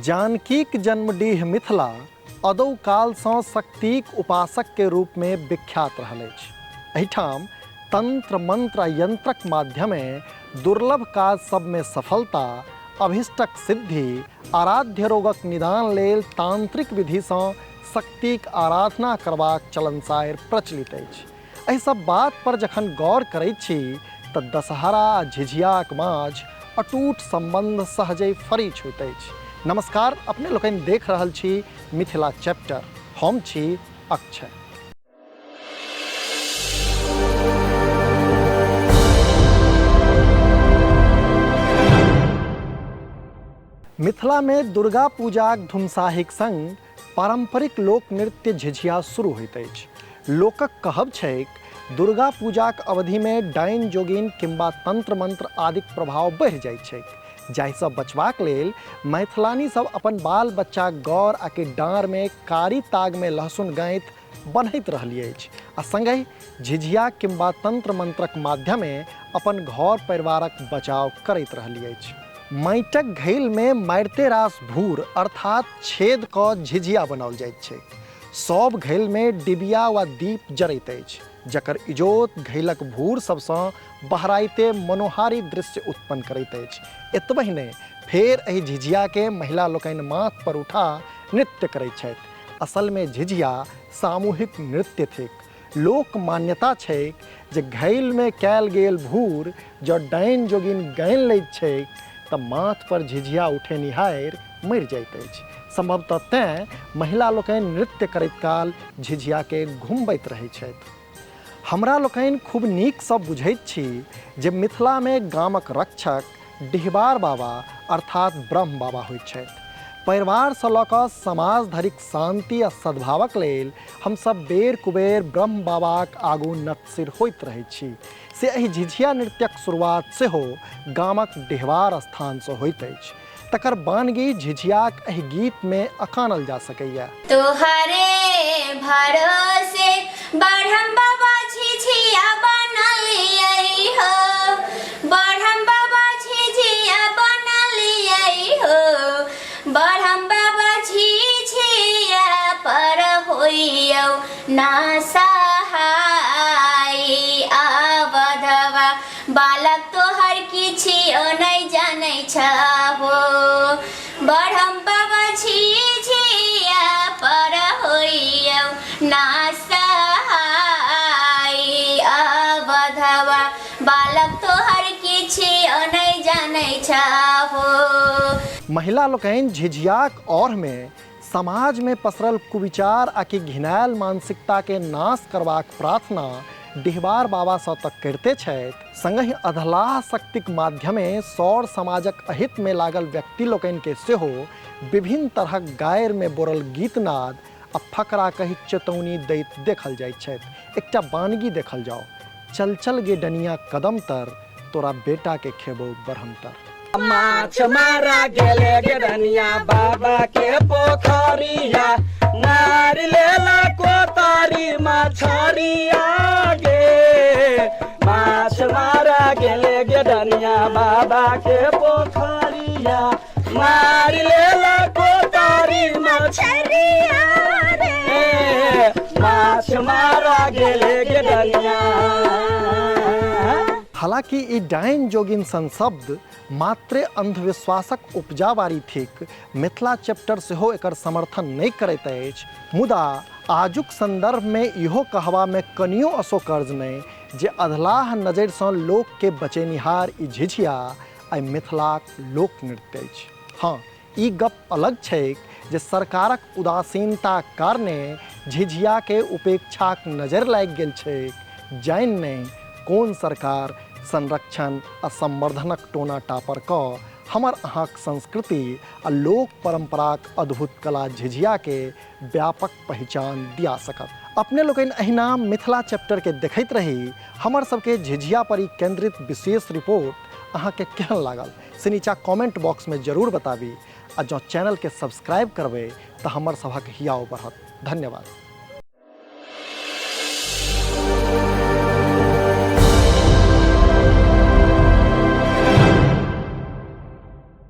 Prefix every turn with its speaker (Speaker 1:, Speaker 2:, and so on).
Speaker 1: जानकीक जन्मडीह मिथिला अदौ कालसँ शक्तिक उपासकके रूपमे विख्यात रहल अछि। एहिठाम तंत्र, मंत्र आ यंत्रक माध्यमे दुर्लभ काज सबमे सफलता, अभीष्टक सिद्धि, आराध्य रोगक निदान लेल तांत्रिक विधिसँ शक्तिक आराधना करबाक चलनसारि प्रचलित अछि। एहि सब बात पर जखन गौर करैत छी तऽ दशहरा आ झिझियाक माझ अटूट संबंध सहजै फरीछ होइत अछि। नमस्कार, अपने लोकनि देख रहल छी मिथिला चैप्टर, हम छी अक्षय। मिथिला में दुर्गा पूजाक धुमसाहीक संग पारम्परिक लोक नृत्य झिझिया शुरू होइत अछि। लोकक कहब छैक दुर्गा पूजाक अवधिमे डाइन जोगिन किंबा तंत्र मंत्र आदिक प्रभाव बढ़ि जाइत छैक, जाहिसँ बचबाक लेल मैथिलानी सब अपन बाल बच्चाक गौर आ कि डाँड़मे कारी तागमे लहसुन गाँथि बन्हैत रहली अछि आ संगहि झिझिया किंबा तंत्र मंत्रक माध्यमे अपन घर परिवारक बचाव करैत रहली अछि। माटिक घैलमे मारिते रास भूर अर्थात छेद कऽ झिझिया बनाओल जाइत छैक। सभ घैलमे डिबिया वा दीप जरैत अछि, जकर इजोत घैलक भूर सभसँ बहराइते मनोहारी दृश्य उत्पन्न करैत अछि। एतबहि नहि, फेर एहि झिझियाकेँ महिला लोकनि माथ पर उठा नृत्य करैत छथि। असलमे झिझिया सामूहिक नृत्य थिक। लोक मान्यता छैक जे घैलमे कयल गेल भूर जँ डाइन जोगिन गानि लैत छैक तऽ माथ पर झिझिया उठेनिहारि मरि जाइत अछि। संभवतः तेँ महिला लोकनि नृत्य करैत काल झिझियाकेँ घुमबैत रहैत छथि। हमरा लोकनि खूब नीकसँ बुझैत छी जे मिथिलामे गामक रक्षक डिहबार बाबा अर्थात ब्रह्म बाबा होइत छथि। परिवारसँ लऽ कऽ समाज धरिक शान्ति आ सद्भावक लेल हमसभ बेर कुबेर ब्रह्म बाबाक आगू नतसिर होइत रहैत छी। से एहि झिझिया नृत्यक शुरुआत सेहो गामक डिहबार स्थानसँ होइत अछि। तकर बानगी झिझियाक एहि गीतमे अकानल जा सकैए।
Speaker 2: तोहरे भरोसे बढ़म बाबा झिझिया बनलियै हो, बढ़म बाबा झिझिया बनलियै हो, बढ़म बाबा झिझिया पर होइयौ ना सहाय अवधवा बालक तोहर किछियो नै जानै छहो, बढ़म बाबा झिझिया पर होइयौ ना सहाय अवधवा बालक तोहर किछियो नै जानै छहो।
Speaker 1: महिला लोकनि झिझियाक औढ़मे समाजमे पसरल कुविचार आ कि घिनायल मानसिकताके नाश करबाक प्रार्थना डिहबार बाबासँ तऽ करिते छथि, संगहि अधलाह शक्तिक माध्यमे सौर समाजक अहितमे लागल व्यक्ति लोकनिके सेहो विभिन्न तरहक गारिमे बोरल गीतनाद आ फकरा कहि चेतौनी दैत देखल जाइत छथि। एकटा बानगी देखल जाओ, चल चल गे डनिया कदम तर, तोरा बेटा के खेबौ बरहम तर।
Speaker 3: माछ मारा गेले गे डनिया बाबा के पोखरिया, मार लेला कोतारी मछरिया गे, माछ मारा गेले गे डनिया बाबा के पोखरिया, मार लेला कोतारी मछरिया रे, माछ मारा गेले गे डनिया।
Speaker 1: हालांकि ई डाइन जोगिन सन शब्द मात्रे अंधविश्वासक उपजाबारी थिक, मिथिला चैप्टर सेहो एकर समर्थन नहि करैत अछि, मुदा आजुक संदर्भमे इहो कहबामे कनियो असोकर्ज नहि जे अधलाह नजरिसँ लोककेँ बचेनिहार ई झिझिया आइ मिथिलाक लोकनृत्य अछि। हँ, ई गप अलग छैक जे सरकारक उदासीनताक कारणे झिझियाके उपेक्षाक नजरि लागि गेल छैक। जानि नहि कोन सरकार संरक्षण आ संवर्धनक टोना टापर कऽ हमर अहाँक संस्कृति आ लोक परम्पराक अद्भुत कला झिझियाके व्यापक पहिचान दिया सकत। अपने लोकनि एहिना मिथिला चैप्टरके देखैत रही। हमर सबके झिझिया पर ई केंद्रित विशेष रिपोर्ट अहाँके केहन लागल से नीचा कमेंट बॉक्स में जरूर बताबी आ जँ चैनल के सब्सक्राइब करबै तऽ हमर सभक हियाव बढ़त। धन्यवाद।